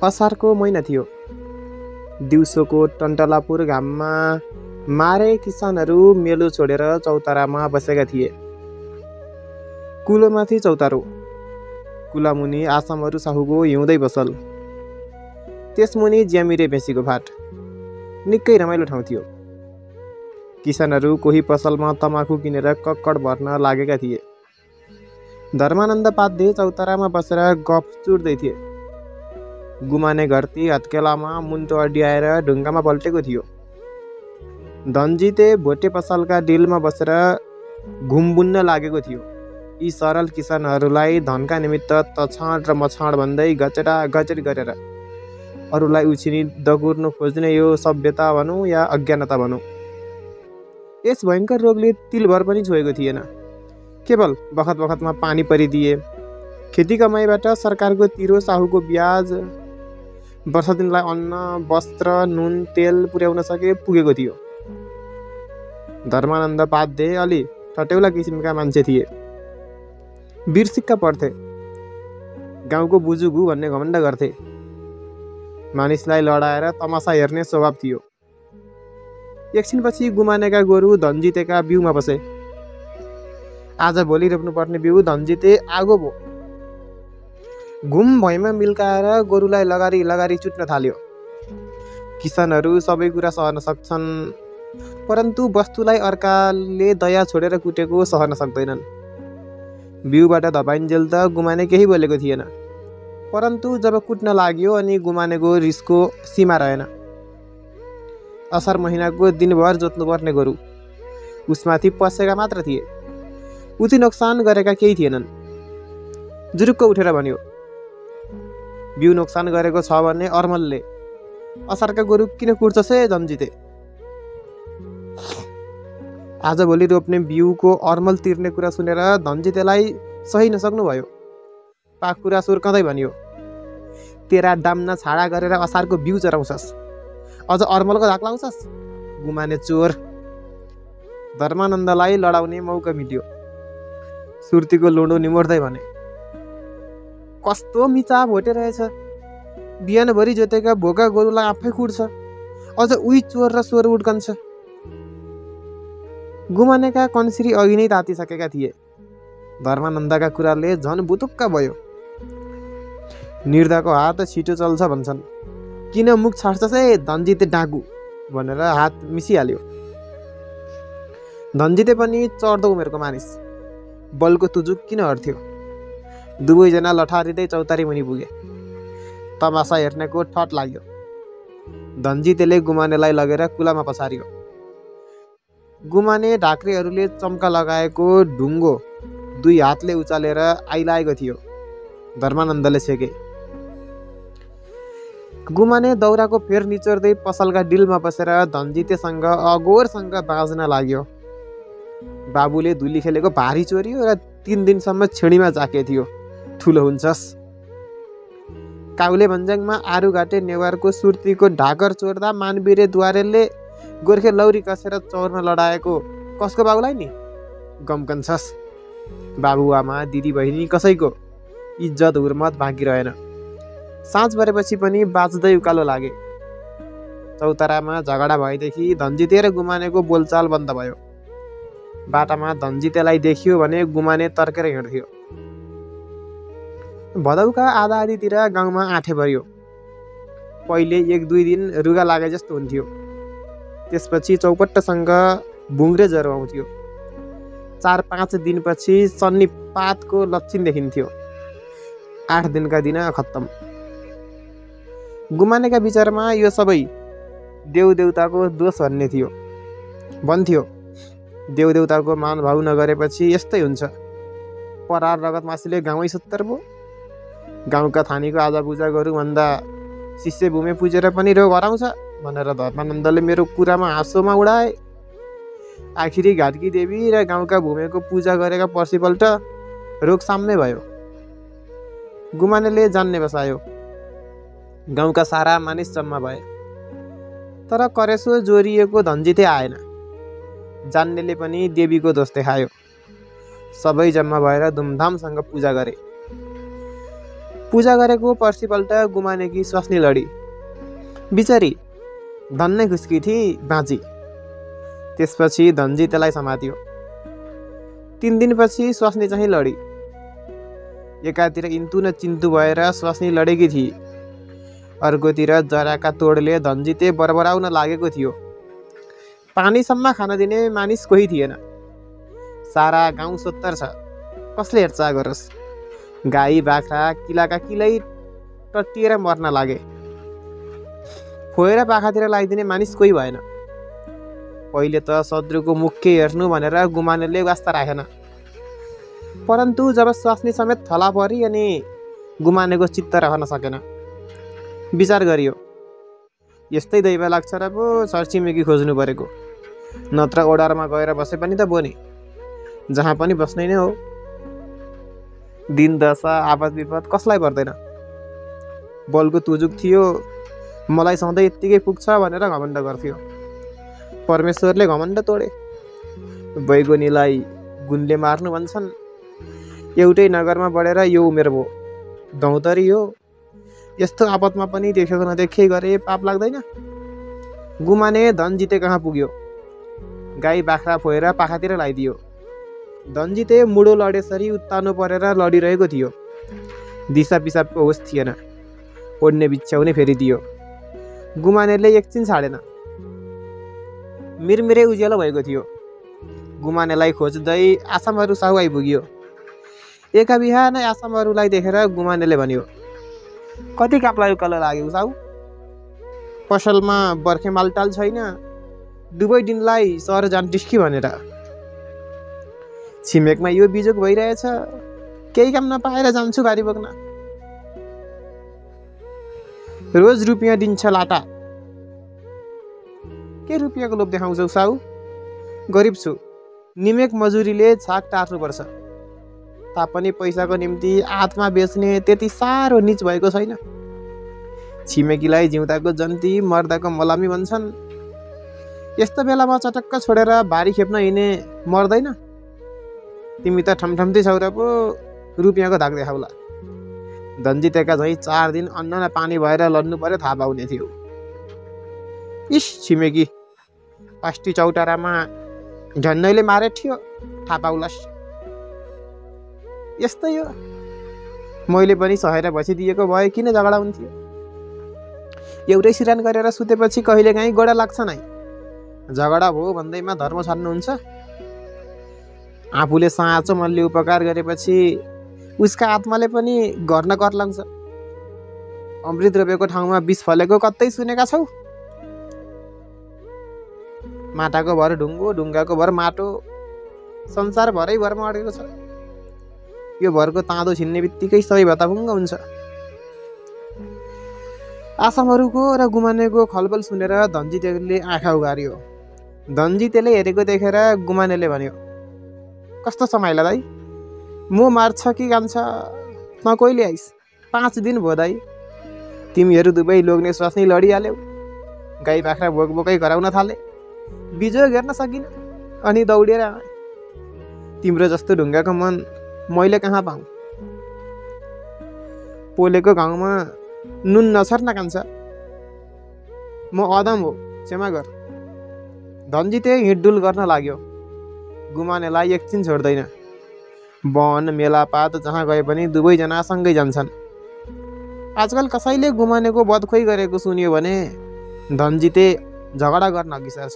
असारको महिना थियो। दिउँसोको टन्टलापुर घाममा मारे किसानहरू मेलो छोडेर चौतारामा बसेका थिए। कुलोमाथि चौतारो, कुलामुनि आसामहरू साहुको हिउँदै बसल, त्यसमुनि ज्यामिरे भेँसीको भाट। निकै रमाइलो ठाउँ थियो। किसानहरू कोही पसलमा तमाखु किनेर कक्कड भर्न लागेका थिए। धर्मानन्द पाध्य चौतारामा बसेर गफ चुड्दै थिए। गुमाने घरती हत्केलामा मुन्टो अड्याएर ढुङ्गामा पल्टेको थियो। धनजिते भोटे पसलका डिलमा बसेर घुमबुन्न लागेको थियो। यी सरल किसानहरूलाई धनका निमित्त तछाड र मछाड भन्दै गचेटा गचेट गरेर अरूलाई उछिनी दगुर्नु खोज्ने यो सभ्यता भनौँ या अज्ञानता भनौँ। यस भयङ्कर रोगले तिलभर पनि छोएको थिएन। केवल बखत बखतमा पानी परिदिए, खेती कमाइबाट सरकारको तिरो, साहुको ब्याज, वर्ष दिनलाई अन्न, वस्त्र, नुन, तेल पुर्याउन सके पुगेको थियो। धर्मानन्द पाध्य अलि ठटेउला किसिमका मान्छे थिए। वीरसिक्का पढ्थे, गाउँको बुजुगु भन्ने घमण्ड गर्थे। मानिसलाई लडाएर तमासा हेर्ने स्वभाव थियो। एकछिनपछि गुमानेका गोरु धनजितेका बिउमा बसे। आज भोलि रोप्नुपर्ने बिउ धनजिते आगो भो। घुम भैँमा मिल्काएर गोरुलाई लगारी लगारी चुट्न थाल्यो। किसानहरू सबै कुरा सहन सक्छन्, परन्तु वस्तुलाई अर्काले दया छोडेर कुटेको सहन सक्दैनन्। बिउबाट धपाइन्जेल त गुमाने केही बोलेको थिएन, परन्तु जब कुट्न लाग्यो अनि गुमानेको रिसको सीमा रहेन। असार महिनाको दिनभर जोत्नुपर्ने गोरु उसमाथि पसेका मात्र थिए। उति नोक्सान गरेका केही थिएनन्। जुरुक्क उठेर भन्यो, बिउ नोक्सान गरेको छ भने अर्मलले असारका गोरु किन कुट्छस् हे धनजिते? आजभोलि रोप्ने बिउको अर्मल तिर्ने कुरा सुनेर धनजितेलाई सही नसक्नुभयो। पाखुरा सुर्कँदै भन्यो, तेरा डाम्ना छाडा गरेर असारको बिउ चराउँछस्, अझ अर्मलको धाक लाउँछस्? गुमाने चोर। धर्मानन्दलाई लडाउने मौका मिल्यो। सुर्तीको लुडो निमोर्दै भने, कस्तो मिचा भोटे रहेछ, बिहानभरि जोतेका भोका गोरुलाई आफै कुट्छ, अझ उही चोर र स्वर उड्कन्छ। गुमानेका कन्सिरी अघि नै तातिसकेका थिए। धर्मानन्दका कुराले झन बुतुक्क भयो। निर्धाको हात छिटो चल्छ भन्छन्, किन मुख छाड्छस् है धनजिते डाकु भनेर हात मिसिहाल्यो। धनजिते पनि चढ्दो उमेरको मानिस, बलको तुजुक किन हर्थ्यो। दुवैजना लठारिँदै चौतारी मुनि पुगे। तमासा हेर्नेको ठट लाग्यो। धनजितेले गुमानेलाई लगेर कुलामा पछार्यो। गुमाने ढाक्रेहरूले चम्का लगाएको ढुङ्गो दुई हातले उचालेर आइलागेको थियो। धर्मानन्दले छेके। गुमाने दौराको फेर निचोर्दै पसलका डिलमा बसेर धनजितेसँग अगोरसँग बाँच्न लाग्यो। बाबुले धुली खेलेको भारी चोर्यो र 3 दिनसम्म छेडीमा जाके थियो। ठुलो हुन्छस्। काउले भन्ज्याङमा आरुघाटे नेवारको सुर्तीको ढाकर चोर्दा मानवीरे द्वारेलले गोर्खे लौरी कसेर चौरमा लडाएको कसको बाबुलाई नि गम्कन्छस्। बाबुआमा दिदी बहिनी कसैको इज्जत हुर्मत बाँकी रहेन। साँझ परेपछि पनि बाँच्दै उकालो लागे। चौतारामा झगडा भएदेखि धनजिते र गुमानेको बोलचाल बन्द भयो। बाटामा धनजितेलाई देखियो भने गुमाने तर्केर हिँड्थ्यो। भदौका आधा आधीतिर गाउँमा आँठे भरियो। पहिले 1-2 दिन रुगा लागे जस्तो हुन्थ्यो। त्यसपछि चौपट्टसँग बुङ्ग्रे ज्वरो आउँथ्यो। 4-5 दिनपछि सन्नी पातको लक्षण देखिन्थ्यो। 8 दिनका दिन खत्तम। गुमानेका विचारमा यो सबै देवदेउताको दोष भन्ने थियो। भन्थ्यो, देवदेउताको मान भाव नगरेपछि यस्तै हुन्छ। परार रगत मासिले गाउँै सत्तर भो। गाउँका थानीको आजा पूजा गरौँ भन्दा शिष्य भूमि पुजेर पनि रोग हराउँछ भनेर धर्मानन्दले मेरो कुरामा हाँसोमा उडाए। आखिरी घाटकी देवी र गाउँका भूमेको पूजा गरेका पर्सिपल्ट रोग साम्य भयो। गुमानेले जान्ने बसायो। गाउँका सारा मानिस जम्मा भए। तर करेसो जोरिएको धनजिते आएन। जान्नेले पनि देवीको दोष देखायो। सबै जम्मा भएर धुमधामसँग पूजा गरे। पूजा गरेको पर्सिपल्ट गुमानेकी स्वास्नी लडी। बिचरी धन्नै खुस्की थिई बाँची। त्यसपछि धनजितेलाई समात्यो। 3 दिनपछि स्वास्नी चाहिँ लडी। एकातिर इन्तु न चिन्तु भएर स्वास्नी लडेकी थिए, अर्कोतिर जराका तोडले धनजिते बरबराउन लागेको थियो। पानीसम्म खान दिने मानिस कोही थिएन। सारा गाउँ सोत्तर छ, कसले हेरचाह गरोस्। गाई बाख्रा किलाका किलै टट्टिएर मर्न लागे। फोएर पाखातिर लगाइदिने मानिस कोही भएन। पहिले त शत्रुको मुख्य हेर्नु भनेर गुमानेले वास्ता राखेन, परन्तु जब स्वास्नी समेत थला परी अनि गुमानेको चित्त रहन सकेन। विचार गरियो, यस्तै दैव लाग्छ र पो छरछिमेकी खोज्नु परेको, नत्र ओडारमा गएर बसे पनि त बोनी, जहाँ पनि बस्नै नै हो। दिन दशा आपद विपद कसलाई पर्दैन। बलको तुजुक थियो, मलाई सधैँ यत्तिकै पुग्छ भनेर घमण्ड गर्थ्यो। परमेश्वरले घमण्ड तोडे। बैगुनीलाई गुणले मार्नु भन्छन्। एउटै नगरमा बढेर यो उमेर भयो, दौतरी हो। यस्तो आपतमा पनि देखेको नदेखे गरे पाप लाग्दैन। गुमाने धनजिते कहाँ पुग्यो। गाई बाख्रा फोएर पाखातिर लगाइदियो। धनजिते मुडो लडेसरी उत्तानो परेर लडिरहेको थियो। दिसा पिसाबको होस थिएन। ओड्ने बिछ्याउने फेरिदियो। गुमानेले एकछिन छाडेन। मिरमिरे उज्यालो भएको थियो। गुमानेलाई खोज्दै आसामहरू साहु आइपुग्यो। एका बिहानै आसामहरूलाई देखेर गुमानेले भन्यो, कति काप्ला उकालो लाग्यो साहु? पसलमा बर्खे मालटाल छैन, दुवै दिनलाई सहर जान्टिस्की भनेर। छिमेकमा यो बिजोग भइरहेछ, केही काम नपाएर जान्छु भारी बोक्न। रोज रुपियाँ दिन्छ लाटा, के रुपियाँको लोभ देखाउँछौ साहु? गरिब छु, निमेक मजुरीले छाक टार्नुपर्छ। तापनि पैसाको निम्ति आत्मा बेच्ने त्यति साह्रो नीच भएको छैन। छिमेकीलाई जिउँदाको जन्ती मर्दाको मलामी भन्छन्। यस्तो बेलामा चटक्क छोडेर भारी खेप्न हिँडे मर्दैन। तिमी त ठमठम्ती छौ र पो रुपियाँको धाक देखाउला। धनजितेका झैँ 4 दिन अन्न न पानी भएर लड्नु पर्यो थाहा पाउने थियो। इस छिमेकी, अस्ति चौतारामा झन्नैले मारे थियो, थाहा पाउलास्। यस्तै हो, मैले पनि सहेर बसिदिएको भए किन झगडा हुन्थ्यो। एउटै सिरान गरेर सुतेपछि कहिलेकाहीँ गोडा लाग्छ नै। झगडा भयो भन्दैमा धर्म छाड्नुहुन्छ। आफूले साँचो मनले उपकार गरेपछि उसका आत्माले पनि गर्न कर लाग्छ। अमृत रोपेको ठाउँमा विष फलेको कतै सुनेका छौ? माटाको भर ढुङ्गो, ढुङ्गाको भर माटो, संसार भरै भरमा अडेको छ। यो भरको ताँदो छिन्ने बित्तिकै सबै भताभुङ्ग हुन्छ। आसामहरूको र गुमानेको खलबल सुनेर धनजितेले आँखा उगार्यो। धनजितेले हेरेको देखेर गुमानेले भन्यो, कस्तो समाइला दाइ? म मार्छ कि गान्छ न कहिले आइस? 5 दिन भयो दाइ। तिमीहरू दुवै लोग्ने स्वास्नी लडिहाल्यौ। गाई बाख्रा बोक बोकै गराउन थाले। बिजोग हेर्न सकिन अनि दौडेर आए। तिम्रो जस्तो ढुङ्गाको मन मैले कहाँ पाऊँ? पोलेको गाउँमा नुन नछर्न कान्छ। म अदम हो, क्षमा गर। धनजिते हिँडडुल गर्न लाग्यो। गुमानेलाई एकछिन छोड्दैन। वन मेलापात जहाँ गए पनि दुवैजना सँगै जान्छन्। आजकल कसैले गुमानेको बदखोइ गरेको सुन्यो भने धनजिते झगडा गर्न अघि सर्छ।